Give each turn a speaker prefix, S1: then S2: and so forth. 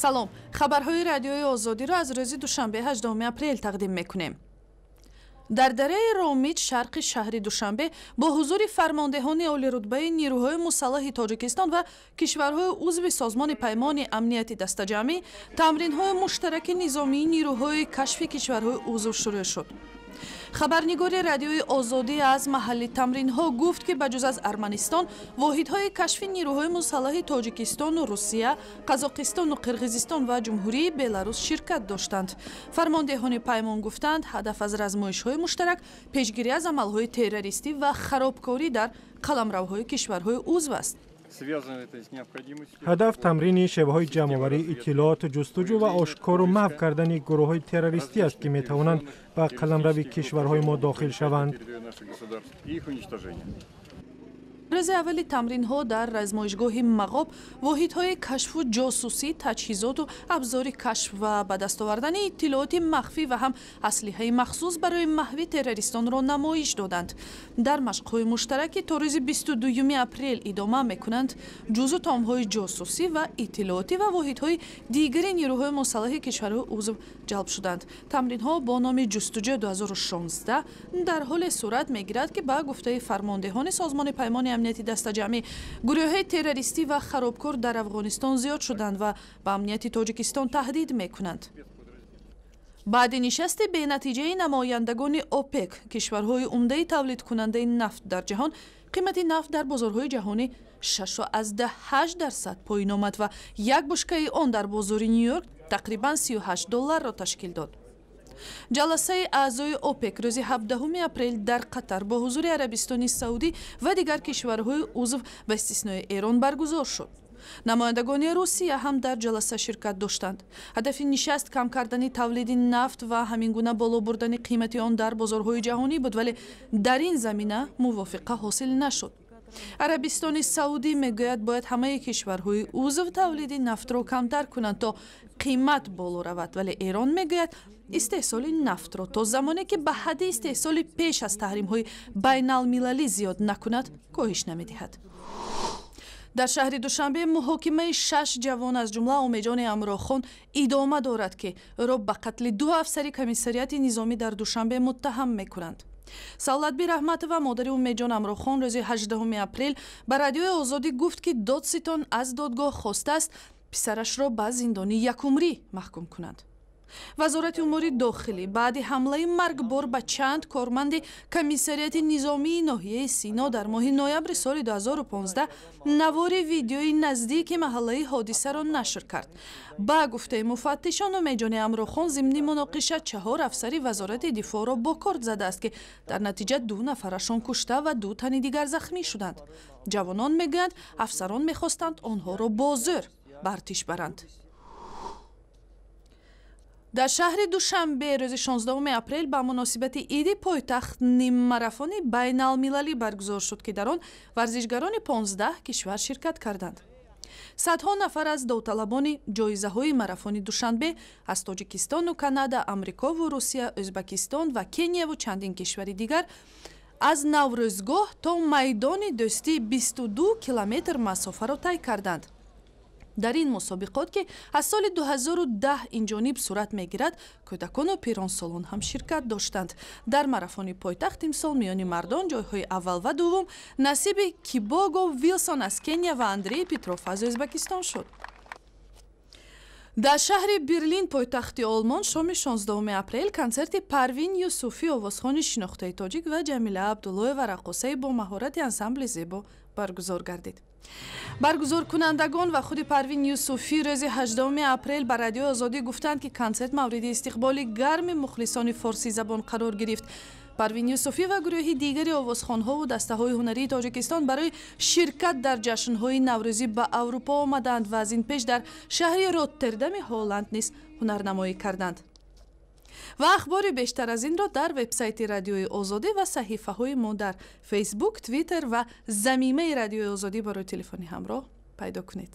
S1: Салом, хабарҳои Радиои Озодиро аз рӯзи душанбе, 8 апрел тақдим мекунем. Дар дараи Ромит, шарқи шаҳри Душанбе, бо ҳузури фармондеҳони олирутбаи нирӯҳои мусаллаҳи Тоҷикистон ва кишварҳои узви Созмони Паймони Амнияти Дастаҷамъӣ тамринҳои муштараки низомии нирӯҳои кашфи кишварҳои узв шурӯъ шуд. Хабарнигори Радиои Озодӣ аз маҳалли тамринҳо гуфт, ки ба ҷуз аз Арманистон воҳидҳои кашфи нирӯҳои мусаллаҳи Тоҷикистону Русия, Қазоқистону Қирғизистон ва Ҷумҳурии Беларус ширкат доштанд. Фармондеҳони паймон гуфтанд, ҳадаф аз размоишҳои муштарак пешгирӣ аз амалҳои террористӣ ва харобкорӣ дар қаламравҳои кишварҳои узв аст.
S2: Ҳадаф тамрини шеваҳои ҷамъоварии иттилоот, ҷустуҷӯ ва ошкору маҳв кардани гурӯҳҳои террористӣ аст, ки метавонанд ба қаламрави кишварҳои мо дохил шаванд.
S1: Рӯзи аввали тамринҳо дар размоишгоҳи Мағоб воҳидҳои кашфу ҷосусӣ таҷҳизоту абзори кашф ва ба даст овардани иттилооти махфӣ ва ҳам аслиҳаи махсус барои маҳви террористонро намоиш доданд. Дар машқҳои муштарак, ки то рӯзи 22 апрел идома мекунанд, ҷузу томҳои ҷосусӣ ва иттилоотӣ ва воҳидҳои дигари нирӯҳои мусаллаҳи кишварҳои узв ҷалб шуданд. Тамринҳо бо номи «Ҷустуҷӯ 2016» дар ҳоле сурат мегирад, ки ба гуфтаи фармондеҳони Созмони Паймони Амнияти Дастаҷамъӣ гурӯҳҳои террористӣ ва харобкор дар Афғонистон зиёд шуданд ва ба амнияти Тоҷикистон таҳдид мекунанд. Баъди нишасти бенатиҷаи намояндагони ОПЕК, кишварҳои умдаи тавлидкунандаи нафт дар ҷаҳон, қимати нафт дар бозорҳои ҷаҳонӣ 6,8% поин омад ва як бушкаи он дар бозори Ню Йорк тақрибан 38 долларро ташкил дод. Ҷаласаи аъзои ОПЕК рӯзи 17 апрел дар Қатар бо ҳузури Арабистони Саудӣ ва дигар кишварҳои узв ба истиснои Эрон баргузор шуд. Намояндагони Русия ҳам дар ҷаласа ширкат доштанд. Ҳадафи нишаст кам кардани тавлиди нафт ва ҳамин гуна боло бурдани қимати он дар бозорҳои ҷаҳонӣ буд, вале дар ин замина мувофиқа ҳосил нашуд. Арабистони Саудӣ мегӯяд, бояд ҳамаи кишварҳои узв тавлиди нафтро камтар кунанд, то қимат боло равад, вале Эрон мегӯяд, истеҳсоли нафтро то замоне ки ба ҳадди истеҳсоли пеш аз таҳримҳои байналмилалӣ зиёд накунад, коҳиш намедиҳад. Дар шаҳри Душанбе муҳокимаи шаш ҷавон, аз ҷумла Омеҷони Амрохон, идома дорад, ки ӯро ба қатли ду афсари комиссариати низомӣ дар Душанбе муттаҳам мекунанд. Савлатби Раҳматова, модари Умедҷон Амрохон, рӯзи 18 апрел ба Радиои Озодӣ гуфт, ки додситон аз додгоҳ хостааст писарашро ба зиндони якумрӣ маҳкум кунанд. Вазорати умури дохилӣ баъди ҳамлаи маргбор ба чанд корманди комиссариати низомии ноҳияи Сино дар моҳи ноябри соли 2015 навори видеои наздики маҳаллаи ҳодисаро нашр кард. Ба гуфтаи муфаттишон, Умедҷони Амрохон зимни муноқиша чаҳор афсари Вазорати дифоъро бо корд задааст, ки дар натиҷа ду нафарашон кушта ва ду тани дигар захмӣ шуданд. Ҷавонон мегӯянд, афсарон мехостанд онҳоро бо зӯр ба артиш баранд. Дар шаҳри Душанбе рӯзи 16 апрел ба муносибати иди пойтахт ниммарафони байналмилалӣ баргузор шуд, ки дар он варзишгарони 15 кишвар ширкат карданд. Садҳо нафар аз довталабони ҷоизаҳои марафони Душанбе аз Тоҷикистону Канада, Амрикову Русия, Ӯзбакистон ва Кенияву чандин кишвари дигар аз Наврӯзгоҳ то майдони Дӯстӣ 22 километр масофаро тай карданд. Дар ин мусобиқот, ки аз соли 2010 инҷониб сурат мегирад, кӯдакону пиронсолон ҳам ширкат доштанд. Дар марафони пойтахт имсол миёни мардон ҷойҳои аввал ва дуввум насиби Кибого Вилсон аз Кения ва Андрей Петров аз Ӯзбекистон шуд. Дар шаҳри Берлин, пойтахти Олмон, шоми 16 апрел консерти Парвин Юсуфӣ, овозхони шинохтаи тоҷик, ва Ҷамила Абдуллоева, раққосаи бо маҳорати ансамбли «Зебо», баргузор гардид. Баргузоркунандагон ва худи Парвин Юсуфӣ рӯзи 18 апрел ба Радиои Озодӣ гуфтанд, ки консерт мавриди истиқболи гарми мухлисони форсизабон қарор гирифт. Парвин Юсуфӣ ва гурӯҳи дигари овозхонҳову дастаҳои ҳунарии Тоҷикистон барои ширкат дар ҷашнҳои наврӯзӣ ба Аврупо омаданд ва аз ин пеш дар шаҳри Роттердами Ҳолланд низ ҳунарнамоӣ карданд. Ва ахбори бештар аз инро дар вебсайти Радиои Озодӣ ва саҳифаҳои мо дар Фейсбук, Твиттер ва замимаи Радиои Озодӣ барои телефони ҳамроҳ пайдо кунед.